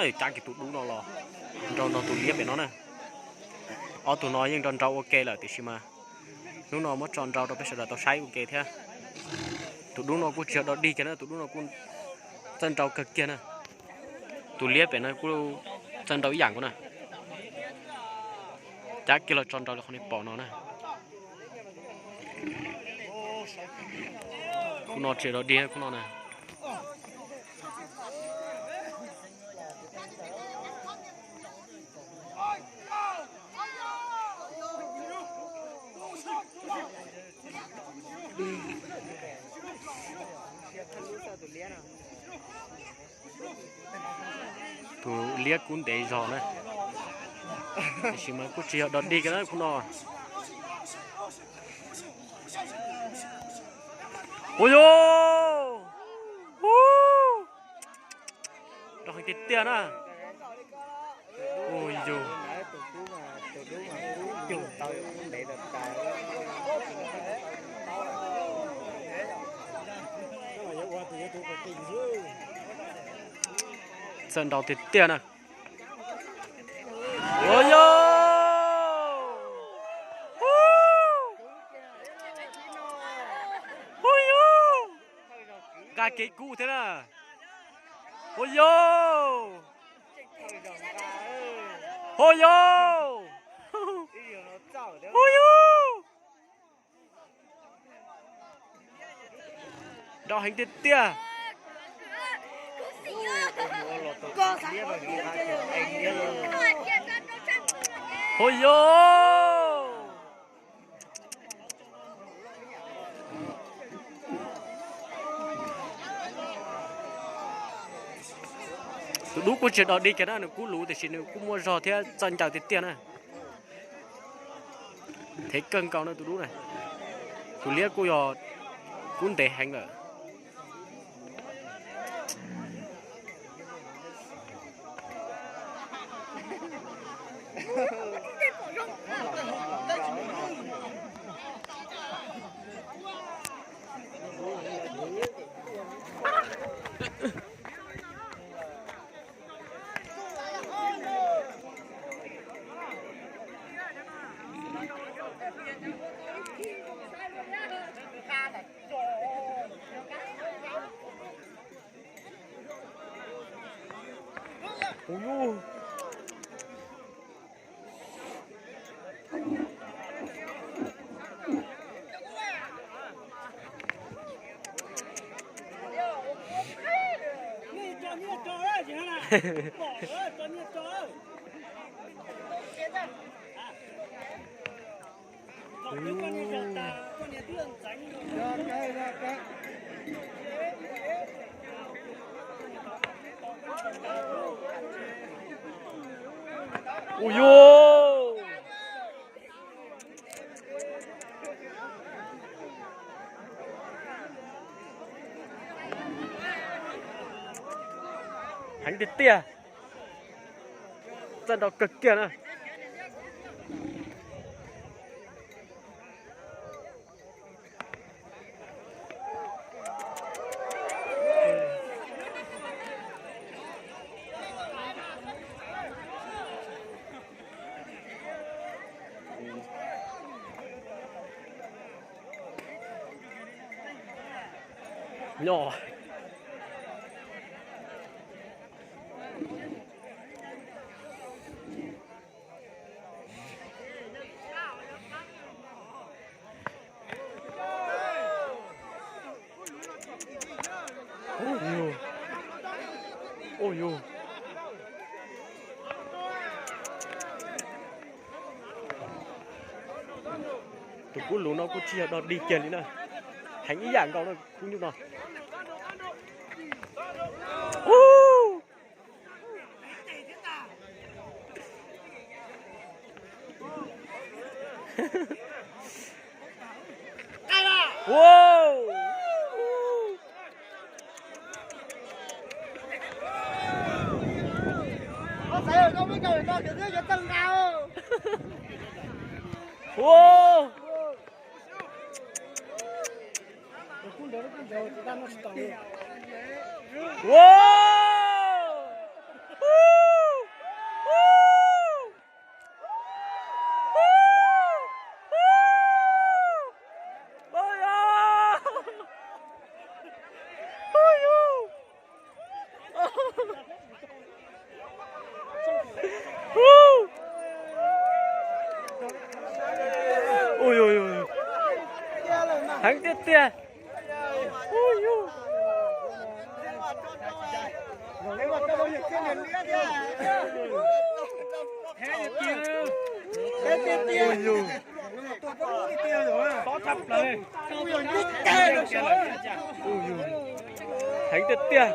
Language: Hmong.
Cab kiag tus dub no los nrau nrog tus liab pem no na. Ob tug no yeej nrau nrau ua ke lawm tiam sis mas hnub no muab tso nrau rau peb sawv daws tau saib ua ke thiab. Tus dub no kuj tsis yog dog dig kiag na, tus dub no kuj txawj nrau kawg kiag na. Tus liab pem no kuj txawj nrau ib yam nkaus na. Cab kiag los tso nrau li qhov nej pom no na. Khub no tsis yog dog dig na, khub no na. Tus liab kub ntev zog na, tiam sis mas kuj tsis yog dog dig kiag na khub no. Ua yog, nrau heev tiag tiag na. Ua yog, txawj nrau tiag tiag na. Ua yog, ua yog, nqa kev kub thiab na. Ua yog, ua yog, ua yog. Nrau heev tiag tiag. Ua yog, tus dub kuj tsis dog dig kiag na, nws kub luv tiam sis nws kuj muaj zog thiab txawj ncaws tiag tiag na. Thev kawg nkaus na tus dub na. Tus liab kuj yog kub ntev heev lawm. Ua yog, heev tiag tiag. Txawj nrau kawg kiag na. Nyob Tus kub luv no kuj tsis yog dog dig kiag li na, heev ib yam nkaus na kub nyuj no. Ua! Heev tiag tiag. Heev tiag tiag.